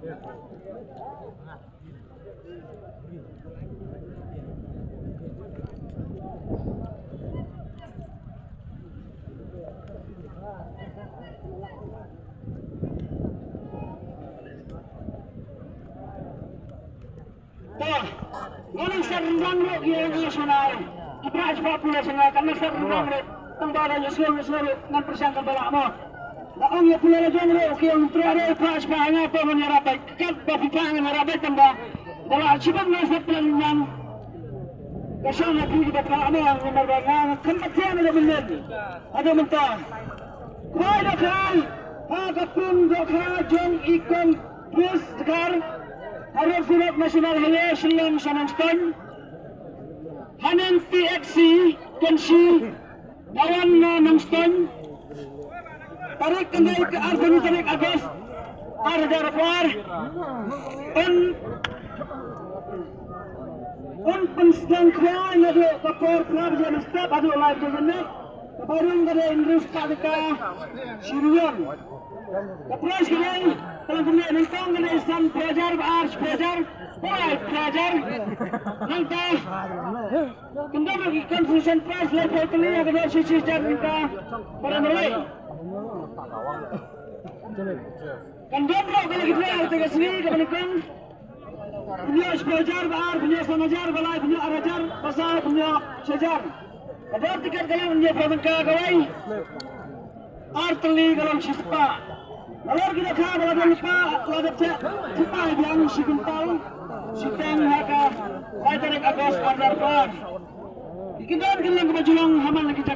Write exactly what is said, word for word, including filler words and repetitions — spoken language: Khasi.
To, nga nang sa ryndang ruh ïa nga shwa na, ki phra shiphew pule sha nga, kan nang sa ryndang ruh, tang ba da ïa sngewthuh ïa sngewthuh ngan pyrshang kan ba lah mo. Nga ong ïa pule la jong ruh, ki ong tyrwa ruh phra shiphew ha nga, to ngan ïarap beit, kat ba phi phah ngan ïarap beit tang ba da lah shibun nga sa pynlong ngan. Ka shong na phi kiba phah mo, namar ba nga kham pat thiah haduh mynnin, haduh mynta. Khwai dohkha ha ka pung dohkha jong i kong Chris Dkhar, ha Road Surok National Highway Shillong sha Nongstoiñ. Haneng T X C Kynshi, Dawan na Nongstoiñ. Tarik kane ka arphew tarik August, ar hajar arphew ar. Un, un pynsdang khwai naduh ka por phra baje mynstep haduh lai baje janmiet. Kaba rung ka dei Andrew Spah Dkhar, Shirion. Ka prize ka dei, ka long kumne, nyngkong ka dei sanphew hajar, ba ar shiphew hajar, ba lai phew hajar. Nangta kan don ruh ki consolation prize laiphew tylli, ka dei shi shi hajar nangta. Para marwei kan don ruh ka la ki dei ka sngi kaba nyngkong. Pynïoh shiphew hajar, ba ar pynïoh san hajar, ba lai pynïoh ar hajar, ba saw pynïoh shi hajar. Ka dor tiket ka long pynïoh pynka kawei. Ar tylli ka long shispah. Nalor ki dohkha ba la don lypa, la don tiket, shispah biang shi kwintal, shi teng ha ka lai tarik August ar hajar arphew ar. Ki kyndon ki long kaba ju long ha man la ki jaka.